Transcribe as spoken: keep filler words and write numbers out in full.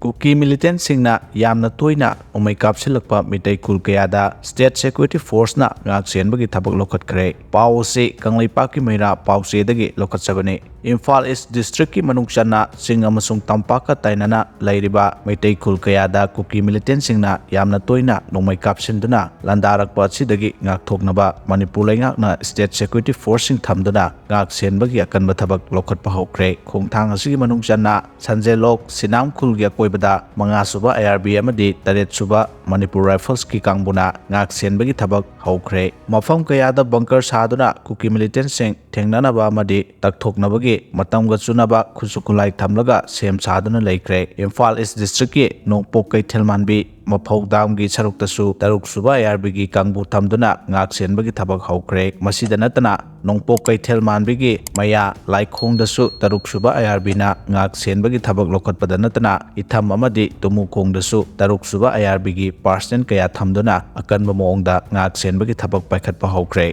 ꯀꯨꯀꯤ ꯃꯤꯂꯤꯇꯦꯟꯁꯤꯡꯅ ꯌꯥꯝꯅ ꯇꯣꯏꯅ ꯅꯣꯡꯃꯩ ꯀꯥꯞꯁꯤꯜꯂꯛꯄ ꯃꯤꯇꯩ ꯈꯨꯜ ꯀꯌꯥꯗ ꯁ꯭ꯇꯦꯠ ꯁꯦꯀ꯭ꯌꯨꯔꯤꯇꯤ ꯐꯣꯔꯁꯅ ꯉꯥꯛ ꯁꯦꯟꯕꯒꯤ ꯊꯕꯛ ꯂꯧꯈꯠꯈ꯭ꯔꯦ꯫ ꯄꯥꯎ ꯑꯁꯤ ꯀꯪꯂꯩꯄꯥꯛꯀꯤ ꯃꯩꯔꯥ ꯄꯥꯎꯆꯦꯗꯒꯤ ꯂꯧꯈꯠꯆꯕꯅꯤ꯫ ꯏꯝꯐꯥꯜ ꯏꯁ ꯗꯤꯁꯇ꯭ꯔꯤꯛꯀꯤ ꯃꯅꯨꯡ ꯆꯟꯅ ꯆꯤꯡ ꯑꯃꯁꯨꯡ ꯇꯝꯄꯥꯛꯀ ꯇꯥꯏꯅꯅ ꯂꯩꯔꯤꯕ ꯃꯩꯇꯩ ꯈꯨꯜ ꯀꯌꯥꯗ ꯀꯨꯀꯤ ꯃꯤꯂꯤꯇꯦꯟꯁꯤꯡꯅ ꯌꯥꯝꯅ ꯇꯣꯏꯅ ꯅꯣꯡꯃꯩ ꯀꯥꯞꯁꯤꯟꯗꯨꯅ ꯂꯥꯟꯗꯥꯔꯛꯄ ꯑꯁꯤꯗꯒꯤ ꯉꯥꯛꯊꯣꯛꯅꯕ ꯃꯅꯤꯄꯨꯔ ꯂꯩꯉꯥꯛꯅ ꯁ꯭ꯇꯦꯠ ꯁꯦꯀ꯭ꯌꯨꯔꯤꯇꯤ ꯐꯣꯔꯁꯁꯤꯡ ꯊꯝꯗꯨꯅ ꯉꯥꯛ ꯁꯦꯟꯕꯒꯤ ꯑꯀꯟꯕ ꯊꯕꯛ ꯂꯧꯈꯠꯄ ꯍꯧꯈ꯭ꯔꯦ꯫ ꯈꯣꯡꯊꯥꯡ ꯑꯁꯤꯒꯤ ꯃꯅꯨꯡ ꯆꯟꯅ ꯁꯟꯖꯦꯜꯂꯣꯛ ꯁꯤꯅꯥꯝ ꯈꯨꯜꯒꯤ ꯑꯀꯣꯏꯕꯗ ꯃꯉꯥ ꯁꯨꯕ ꯑꯥꯏ ꯑꯥꯔ ꯕꯤ ꯑꯃꯗꯤ ꯇꯔꯦꯠ ꯁꯨꯕ ꯃꯅꯤꯄꯨꯔ ꯔꯥꯏꯐꯜꯁꯀꯤ ꯀꯥꯡꯕꯨꯅ ꯉꯥꯛ ꯁꯦꯟꯕꯒꯤ ꯊꯕꯛ ꯍꯧꯈ꯭ꯔꯦ꯫ ꯃꯐꯝ ꯀꯌꯥꯗ ꯕꯪꯀꯔ ꯁꯥꯗꯨꯅ ꯀꯨꯀꯤ ꯃꯤꯂꯤꯇꯦꯟꯁꯤꯡ ꯊꯦꯡꯅꯅꯕ ꯑꯃꯗꯤ ꯇꯛꯊꯣꯛꯅꯕꯒꯤ ꯃꯇꯝꯒ ꯆꯨꯅꯕ ꯈꯨꯠꯁꯨ ꯈꯨꯠꯂꯥꯏ ꯊꯝꯂꯒ ꯁꯦꯝ ꯁꯥꯗꯨꯅ ꯂꯩꯈ꯭ꯔꯦ꯫ ꯏꯝꯐꯥꯜ ꯏꯁ ꯗꯤꯁꯇ꯭ꯔꯤꯛꯀꯤ ꯅꯣꯡꯄꯣꯛ ꯀꯩꯊꯦꯜ ꯃꯥꯟꯕꯤ ꯃꯐꯧ ꯗꯥꯝꯒꯤ ꯁꯔꯨꯛꯇꯁꯨ ꯇꯔꯨꯛ ꯁꯨꯕ ꯑꯥꯏ ꯑꯥꯔ ꯕꯤꯒꯤ ꯀꯥꯡꯕꯨ ꯊꯝꯗꯨꯅ ꯉꯥꯛ ꯁꯦꯟꯕꯒꯤ ꯊꯕꯛ ꯍꯧꯈ꯭ꯔꯦ꯫ ꯃꯁꯤꯗ ꯅꯠꯇꯅ ꯅꯣꯡꯄꯣꯛ ꯀꯩꯊꯦꯜ ꯃꯥꯟꯕꯤꯒꯤ ꯃꯌꯥ ꯂꯥꯏꯈꯣꯡꯗꯁꯨ ꯇꯔꯨꯛ ꯁꯨꯕ ꯑꯥꯏ ꯑꯥꯔ ꯕꯤꯅ ꯉꯥꯛ ꯁꯦꯟꯕꯒꯤ ꯊꯕꯛ ꯂꯧꯈꯠꯄꯗ ꯅꯠꯇꯅ ꯏꯊꯝ ꯑꯃꯗꯤ ꯇꯨꯃꯨꯈꯣꯡꯗꯁꯨ ꯇꯔꯨꯛ ꯁꯨꯕ ꯑꯥꯏ ꯑꯥꯔ ꯕꯤꯒꯤ ꯄꯥꯔꯁꯅꯦꯜ ꯀꯌꯥ ꯊꯝꯗꯨꯅ ꯑꯀꯟꯕ ꯃꯑꯣꯡꯗ ꯉꯥꯛ ꯁꯦꯟꯕꯒꯤ ꯊꯕꯛ ꯄꯥꯏꯈꯠꯄ ꯍꯧꯈ꯭ꯔꯦ꯫